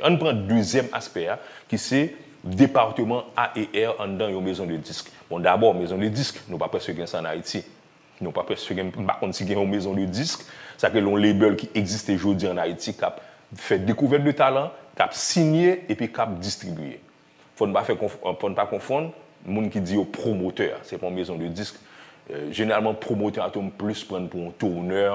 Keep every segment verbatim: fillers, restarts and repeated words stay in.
Ann pran dezyèm aspè a, ki se depatman A E R anndan yon mezon de disk. Bon, dabò, mezon de disk, nou pa prèske gen sa ann Ayiti. Nou pa prèske gen, m pa konn si gen yon mezon de disk, sa ke yon label ki egziste jodi ann Ayiti, k ap fè dekouvèt de talan, k ap sinye epi k ap distribiye. Fò n pa fè konf, fò n pa konfonn moun ki di yo pwomotè, se pa yon mezon de disk. Jeneralman, pwomotè a tou m plis pran pou yon tournè,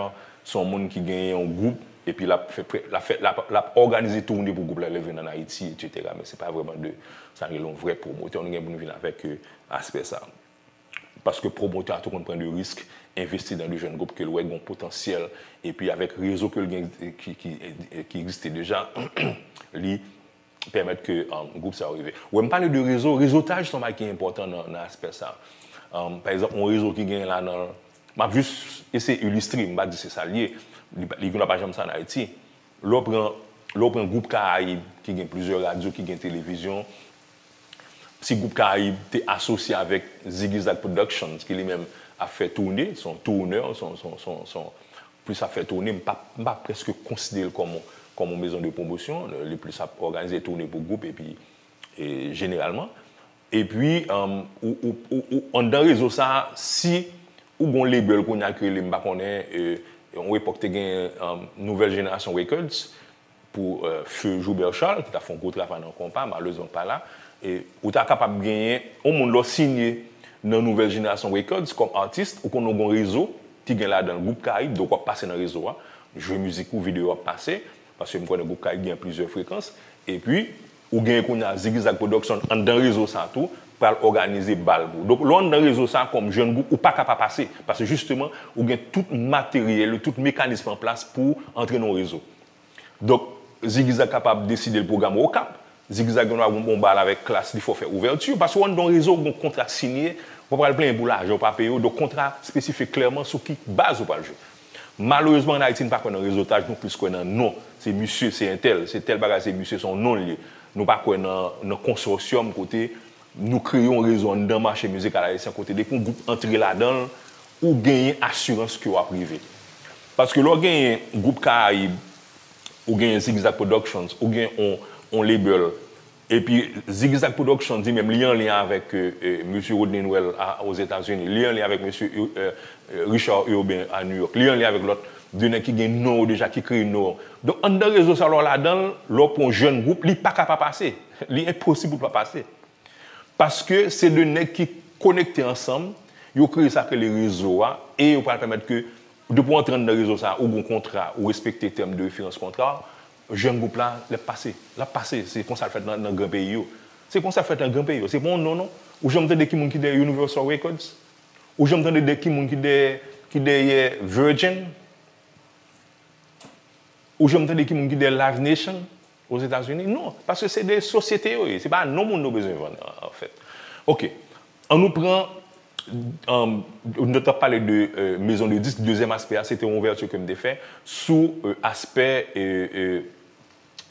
se yon moun ki genyen yon gwoup, epi l ap fè, l ap fè, l ap, l ap òganize toune pou gwoup la lè l vin ann Ayiti, etsetera. Men se pa vrèman de, sa rele yon vrè pwomotè, nou gen pou n vin avèk aspè sa. Paske pwomotè a tou konn pran de risk, envesti nan de jèn gwoup ke l wè gen potansyèl, epi avèk rezo ke l gen ki, ki, ki egziste deja, li pèmèt ke um, gwoup sa yo rive. Wè, m pale de rezo, rezotaj se yon bagay ki enpòtan nan, nan aspè sa. Um, pa egzanp, yon rezo ki gen ladan l, m ap jis eseye ilistre, m pa di se sa l ye, li, li pa janm sa ann Ayiti. Lè w pran, lè w pran gwoup Karayib ki gen plizyè radyo, ki gen televizyon, si gwoup Karayib te asosye avèk Ziggy Zag Productions, ki li menm ap fè toune, se yon tournè, se yon, se yon, se yon, se yon, plis ap fè toune, m pa, m pa prèske konsidere l kòm, kòm yon mezon de pwomosyon, li plis ap òganize toune pou gwoup, epi, e, jeneralman. Epi, um, ou, ou, ou, ou, anndan rezo sa, si ou gon label kounye a ki rele, m pa konnen, e, yon epòk te gen um, Nouvelle Génération Records, pou euh, Feu Joubert Charles, ki t ap fè yon gwo travay nan konpa, malerezman pa la. E ou ta kapab genyen yon moun lè w sinye nan Nouvelle Génération Records kòm atis, ou konn ou gon rezo ki gen ladan l gwoup Karayib, donk w ap pase nan rezo a, jwe mizik ou, videyo ap pase, paske m konnen gwoup Karayib gen plizyè frekans, epi ou genyen kounye a Ziggy Zag Production anndan rezo sa tou, pral òganize bal pou ou. Donk lè w anndan rezo sa kòm jèn gwoup, ou pa ka pa pase, paske jisteman, ou gen tout materyèl, tout mekanis an plas pou antre nan yon rezo. Donk, Ziggy Zag kapab deside l pwograme w Okap. Ziggy Zag gen dwa gon bal avèk Klass, li fè w fè ouvèti. Paske w anndan yon rezo, w gon kontra k sinye, w pa pral plenyen pou lajan, w pa peye w. Donk, kontra espesifye klèman sou ki baz ou pral jwe. Malerezman, ann Ayiti, n pa kwè nan rezotaj, nou plis kwè nan non. Se misye, se entèl, se tèl bagay, se misye, se yon non l ye. Nou pa kwè nan, nan konsòsyòm kote nou kreye yon rezo anndan mache mizikal ayisyen kote depi yon gwoup antre ladan l, ou genyen asirans ke w ap rive. Paske lè w genyen gwoup Karayib, ou genyen Ziggy Zag Productions, ou gen on, on label, epi Ziggy Zag Productions li menm li anlyen avèk euh, euh, mesye Rodney Noël a, Ozetazini, li anlyen avèk mesye euh, euh, Richard Urbain a New York, li anlyen avèk lòt de nèg ki gen non yo deja, ki kreye non yo. Donk anndan rezo sa lè w ladan l, lè w pran yon jèn gwoup, li pa ka pa pase. Li enposib pou l pa pase. Paske se de nèg ki konekte ansanm, yo kreye sa k rele rezo a, e yo pral pèmèt ke, depi w antre anndan rezo sa a, ou gon kontra, ou respekte tèm de referans kontra a, jèn gwoup la, l ap pase, l ap pase, se konsa l fèt nan, nan gran peyi yo. Se konsa l fèt nan gran peyi yo, se pa yon non, non. Ou janm tande ki moun ki dèyè Universal Records? Ou janm tande de ki moun ki dèyè, ki dèyè Virgin? Ou janm tande ki moun ki dèyè Live Nation? Ozetazini? Non, paske se de sosyete yo ye. Se pa non moun nou bezwen vann, an, anfèt. Oke. An nou pran, um, nou t ap pale de euh, mezon de disk. Dezyèm aspè a, se te yon ouvèti ke m te fè sou euh, aspè euh, euh,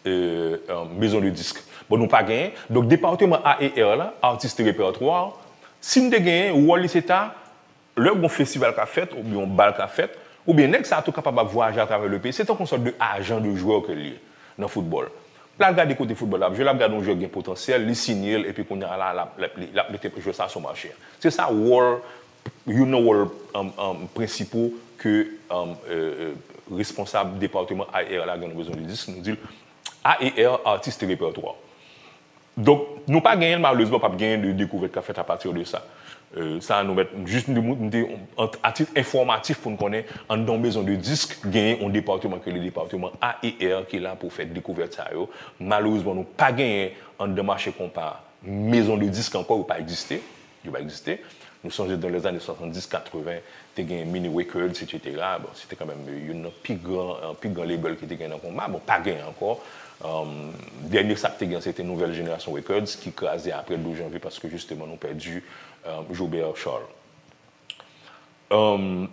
euh, euh, mezon de disk. Bon, nou pa genyen. Donk, depatman A E R la, Artist Repertoire, si n te genyen, wòl li se ta, lè gon festival ka fèt, oubyen yon bal ka fèt, oubyen nèg sa tou kapab ap vwayaje atravè le peyi. Se tankou yon sòt de ajan de jwè ke l ye nan foutbòl. L al gade kote foutbòl ap jwe, l ap gade yon jwè gen potansyèl, li sinye l, epi kounye a la, l ap, l ap, li, l ap mete jwè sa sou mache a. Se sa wòl, youn nan wòl um, um, prensipal ke um, euh, euh, responsab depatman A E R la gen nan mezon de disk, nou di l A E R, Artist Repertoire. Donk, nou pa genyen l, malerezman, p ap genyen de dekouvèt k ap fèt apati de sa. Euh, sa nou mèt jis nou te, nou te, a tit enfòmatif pou n konnen, anndan yon mezon de disk, genyen yon depatman ki rele depatman A E R ki la pou fè dekouvèt sa yo. Malerezman, nou pa genyen anndan mache konpa mezon de disk ankò, yo pa egziste. Yo pa egziste. Nou sonje dans les années soixante-dix, quatre-vingts, te gen Mini Records, etsetera. Bon, se te kanmenm youn nan pi gran, euh, pi gran label ki te gen nan konpa. Bon, pa genyen ankò. Um, dènye sa k te gen, se te Nouvelle Génération Records, ki kraze apre douz janvye, paske jisteman nou pèdi um, Joubert Charles. Um,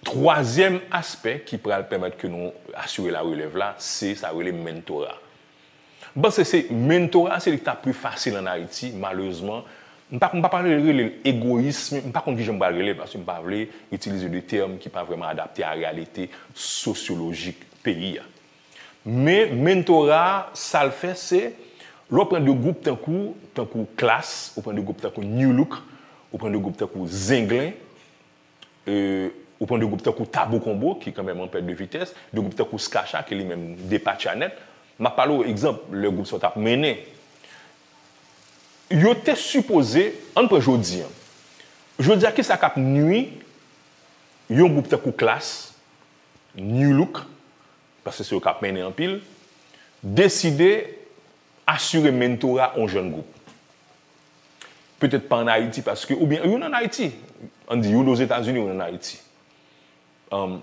twazyèm aspè ki pral pèmèt ke nou asire larelèv la, se sa yo rele mentora. M panse se mentora, se li ki ta pi fasil ann Ayiti, malerezman. M pa, m pa pale rele l egoyis, m pa konn kijan m pral rele l, paske m pa vle itilize de tèm ki pa vrèman adapte a reyalite sosyolojik peyi a. Men mentora, sa l fè, se lè w pran de gwoup tankou, tankou Klass, ou pran de gwoup tankou New Look, ou pran de gwoup tankou Zenglen, e, ou pran de gwoup tankou Tabou Combo, ki kanmenm an pèt de vitès, de gwoup tankou Skacha, ki li menm depatcha nèt. M ap pale w egzanp, lè gwoup sa yo t ap mennen. Yo te sipoze, ann pran jodi a. Jodi a, kisa k ap nwi yon gwoup tankou Klass, New Look, paske se yo k ap mennen anpil, deside asire mentora yon jèn gwoup. Petèt pa ann Ayiti, paske, oubyen youn ann Ayiti, ann di youn Ozetazini, youn ann Ayiti. Um,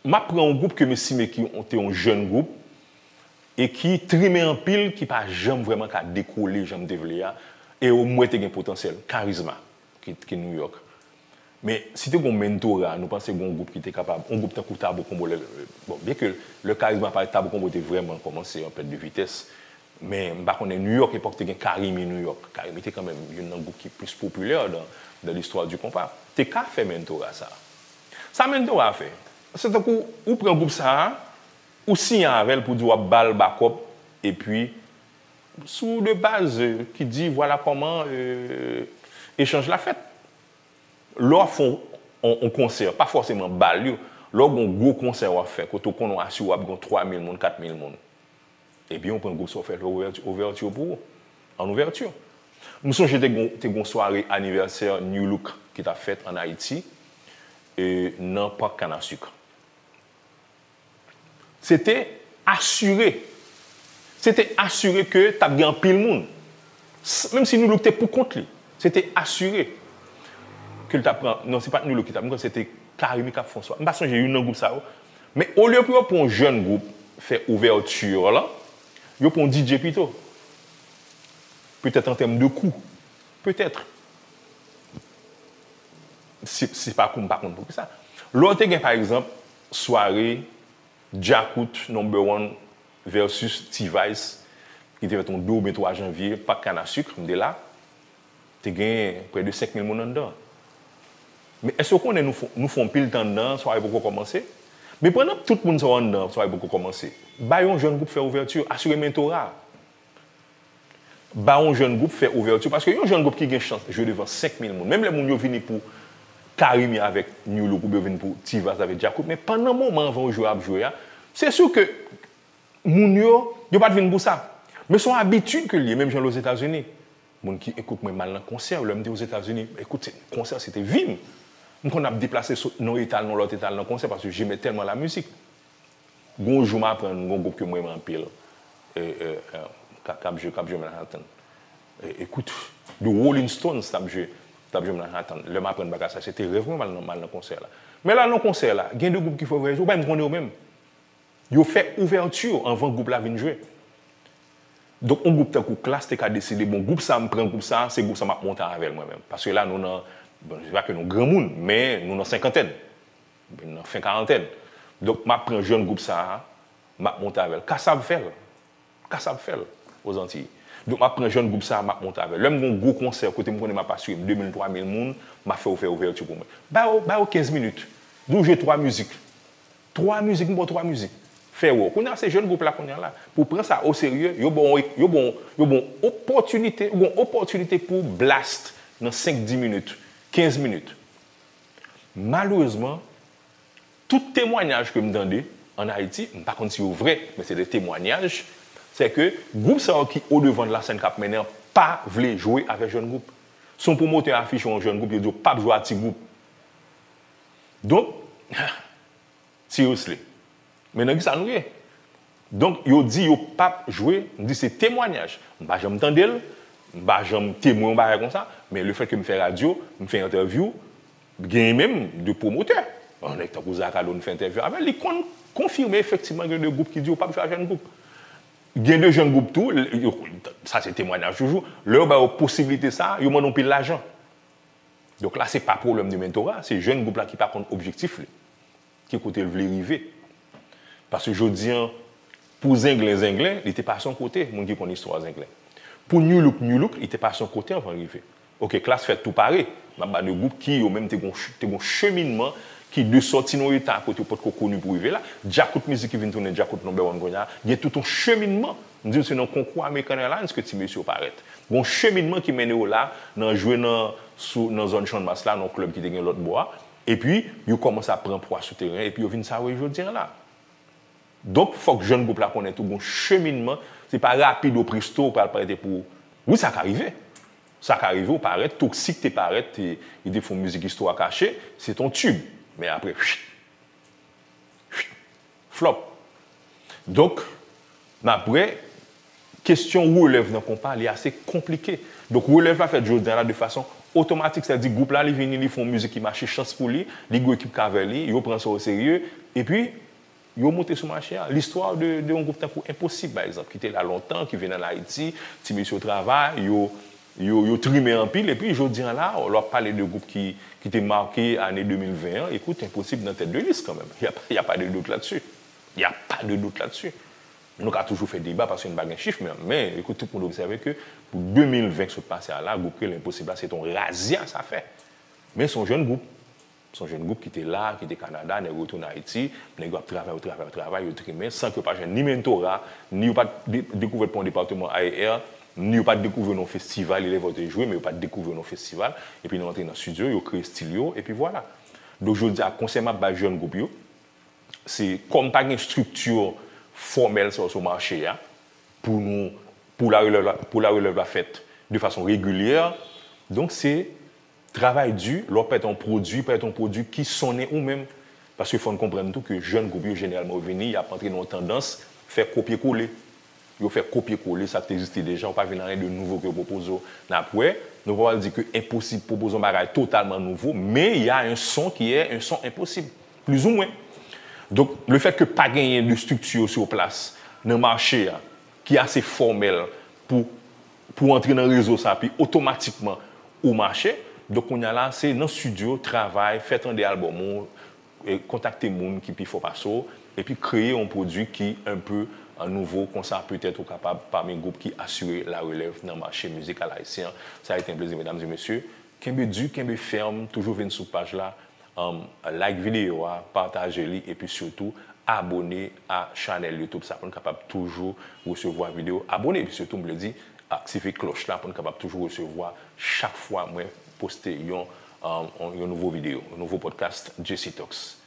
m ap pran yon gwoup ke m estime ki te yon jèn gwoup e ki trimen anpil, ki pa janm vrèman ka dekole jan m te vle a, e m wè te gen potansyèl, Karizma, ki, ki New York. Men, si te gen mentora, nou panse gen yon gwoup ki te kapab, yon gwoup tankou Tabou Combo, lè, bon, byen ke lè Karizma parèt, Tabou Combo te vrèman kòmanse an pèt de vitès, men m pa konnen New York, epòk te gen Karimi New York. Karimi te kanmenm youn nan gwoup ki plis popilè dan, dan listwa di konpa. Te ka fè mentora sa. Sa mentora fè, se tankou ou pran gwoup sa a, ou siyen avè l pou di w ap ba l bakòp, epi sou de baz, euh, ki di, vwala kòman, euh, echanj la fèt. Lè w ap fè yon, yon, yon konsè, pa fòseman bal yo, lè w gen yon gwo konsè w ap fè, kote w konnen w asire w ap gen twa mil moun, kat mil moun, ebyen, w pran gwoup sa w fè l fè ouvèti, ouvèti pou ou, an ouvèti. M sonje te gen, te gen yon sware anivèsè New Look ki t ap fèt ann Ayiti, e, nan Pak Kannasik. Se te asire. Se te asire ke t ap gen anpil moun. S-, menm si New Look te pou kont li, se te asire ke l t ap pran, non, se pa t New Look ki t ap, m kwè se te Karimi k ap fè yon sware. M pa sonje youn nan gwoup sa yo. Men olye pou yo pran yon jèn gwoup fè ouvèti lan, yo pran yon D J pito. Petèt an tèm de kou. Petèt. Se, se pa kou, m pa konn poukisa. Lè w te gen, pa egzanp, sware Djakout Number One versus T-Vice, ki te fèt yon de oubyen twa janvye, Pak Kannasik, m te la, te gen prè de senk mil moun anndan. Men èske w konnen nou fè, nou fè yon pil tan anndan, sware poko kòmanse? Men pandan tout moun sa yo anndan, sware poko kòmanse, ba yon jèn gwoup fè ouvèti, asire mentora. Ba yon jèn gwoup fè ouvèti, paske yon jèn gwoup ki gen chans jwe devan senk mil moun, menm lè moun yo vini pou Karimi avèk New Look oubyen yo vin pou T-Vice avèk Djakout, men pandan moman anvan yo jwe ap jwe a, se si ke moun yo, yo pa t vin pou sa. Men se yon abitid ke l ye, menm jan l Ozetazini. Moun ki, ekout, mwen m al nan konsè, lè m te Ozetazini, ekout, se, konsè se te vi m. M konn ap deplase sot nan yon eta al nan lòt eta al nan konsè, paske j'aimais tellement la musique. Gon jou m aprann gon gwoup ke m renmen anpil, e, e, e, k ap, k ap jwe, k ap jwe Manhattan. E, ekout, The Rolling Stones t ap jwe, t ap jwe Manhattan. Lè m aprann bagay sa, se te rèv mwen m al nan, m al nan konsè la. Men la nan konsè la, gen de gwoup ki fè ouvèti, ou pa menm konnen yo menm. Yo fè ouvèti anvan gwoup la vin jwe. Donk, yon gwoup tankou Klass te ka deside, bon, gwoup sa, m pran gwoup sa, se gwoup sa m ap monte avè l mwen menm. Paske la, nou nan, bon, se pa ke nou granmoun, men nou nan senkantèn. Nan fen karantèn. Donk, m ap pran jèn gwoup sa a, m ap monte avè l. Kasab fè l. Kasab fè l, Ozantiy. Donk, m ap pran jèn gwoup sa a, m ap monte avè l. Lè m gen yon gwo konsè, kote m konnen m ap asire m de mil, twa mil moun, m ap fè yo fè ouvèti pou mwen. Ba yo, ba yo kenz minit. Di w jwe twa mizik. Twa mizik, m ba w twa mizik. Fè wè w. Kounye a, se jèn gwoup la, kounye a la. Pou pran sa oserye, yo ba w, yo ba w, yo ba w opòtinite, ou gen opòtinite pou w blast nan senk, dis minit, kenz minit. Malerezman, tout temwanyaj ke m tande ann Ayiti, m pa konn si yo vrè, men se de temwanyaj, se ke gwoup sa yo ki odevan de la sèn k ap mennen an pa vle jwe avèk jèn gwoup. Si yon pwomotè afiche yon jèn gwoup, yo di yo p ap jwe a ti gwoup. Donk, seriously. Men nan kisa nou ye? Donk, yo di yo p ap jwe, m di se temwanyaj. M pa janm tande l, m pa janm temwen yon bagay konsa, men lefètke m fè radyo, m fè entèvyou, genyen menm de pwomotè. Yon nèg tankou Zakado, nou fè entèvyou avè l, li konn konfime efektivman gen de gwoup ki di yo p ap jwe a jèn gwoup. Gen de jèn gwoup tou, l-, yo, sa se temwanyaj toujou, lè yo ba yo posiblite sa, yo mande yon pil lajan. Donk la, se pa pwoblèm de mentora, se jèn gwoup la ki pa konn objektif li, ki kote l vle rive. Paske jodi a, pou Zenglen, Zenglen, li te pase yon kote, moun ki konn istwa Zenglen. Pou New Look, New Look, li te pase yon kote anvan l rive. Ok, Klass fèt tou pare. M ap ba de gwoup ki yo menm te gon, te gon cheminman ki de sòti nan eta kote yo potko koni pou rive la. Djakout mizik ki vin tounen Djakout number one kounye a, gen tout yon cheminman. M di w se nan konkou American Airlines ke ti mesye yo parèt. Gon cheminman ki mennen yo la, nan jwe nan, sou, nan zòn Channmas la, nan klèb ki te gen lòt bò a. Epi, yo kòmanse ap pran pwa sou teren, epi yo vin sa yo ye jodi an la. Donk, fòk jèn gwoup la konnen tou gon cheminman, se pa rapido presto ou pral parèt epi w, wi, sa ka rive. Sa ka rive, ou parèt, Toxic te parèt, te, li te fè yon mizik Istwa Kache, se t on tube. Men apre, flop. Donk, n ap wè, kesyon relèv nan konpa, li ase konplike. Donk, relèv la fèt jodi a la de fason otomatik, sètadi gwoup la, li vini, li fè yon mizik ki mache chans pou li, li gon ekip k avè li, yo pran sa oserye, epi yo moute sou mache a. Listwa de, de yon gwoup tankou Enposib, pa egzanp, ki te la lontan, ki vin ann Ayiti, ti mesye yo travay, yo, yo, yo trimen anpil, epi jodi an la, lè w ap pale de gwoup ki, ki te make ane de mil ven an, ekout, Enposib nan tèt de lis kanmenm. Y a, y a pas de doute là-dessus. Y a pas de doute là-dessus. Nou ka toujou fè deba paske n pa gen chif, men, men, ekout, tout moun obsève ke pou de mil ven k sot pase a la, gwoup ke Enposib la, se t on razya sa fè. Men se yon jèn gwoup. Se yon jèn gwoup ki te la, ki te Kanada, nèg yo retounen Ayiti, nèg yo ap travay, yo travay, yo travay, yo trimen, san ke yo pa jwenn ni mentora, ni yo pa t de-, dekouvè pran yon depatman A E R, ni yo pa t dekouvè nan yon festival, elèv yo te jwe, men yo pa t dekouvè nan yon festival, epi nou antre nan estidyo, yo kreye estil yo, epi vwala. Donk, jodi a, konsèy m ap bay jèn gwoup yo, se kòm pa gen estrikti fòmèl sa yo sou mache a, pou nou, pou la relèv la, pou la relèv la fèt de fason regilyè, donk se travay di, lè w pèt yon pwodui, pèt yon pwodui ki sonnen ou menm. Paske fò n konprann tou ke jèn gwoup yo jeneralman yo vini, y ap antre nan yon tandans fè kopye kole. Yo fè kopye kole sa k te egziste deja, ou pa vin anyen de nouvo ke yo pwopoze w. N ap wè, nou pa pral di ke Enposib pwopoze yon bagay totalman nouvo, men y a un son qui est un son Enposib, plizoumwen. Donk, lefèt ke pa genyen de estrikti sur plas nan mache a, ki ase fòmèl pou, pou antre nan rezo sa, pi otomatikman ou mache. Donk, kounye a la, se nan estidyo, travay, fè tande albòm ou, e kontakte moun ki pi fò pase w, epi kreye yon pwodui ki un peu, euh, nouvo, konsa petèt ou kapab pami gwoup ki asire la relèv nan mache mizikal ayisyen an. Sa a été un plaisir, mesdames et messieurs. Kenbe di, kenbe fèm, toujou vin sou paj la, um, like videyo a, pataje li, epi sitou, abone a chanèl YouTube sa pou n kapab toujou resevwa videyo. Abone, epi sitou, m vle di, aktive klòch la pou n kapab toujou resevwa chak fwa mwen poste yon, um, yon nouvo videyo, yon nouvo podcast J C Talks.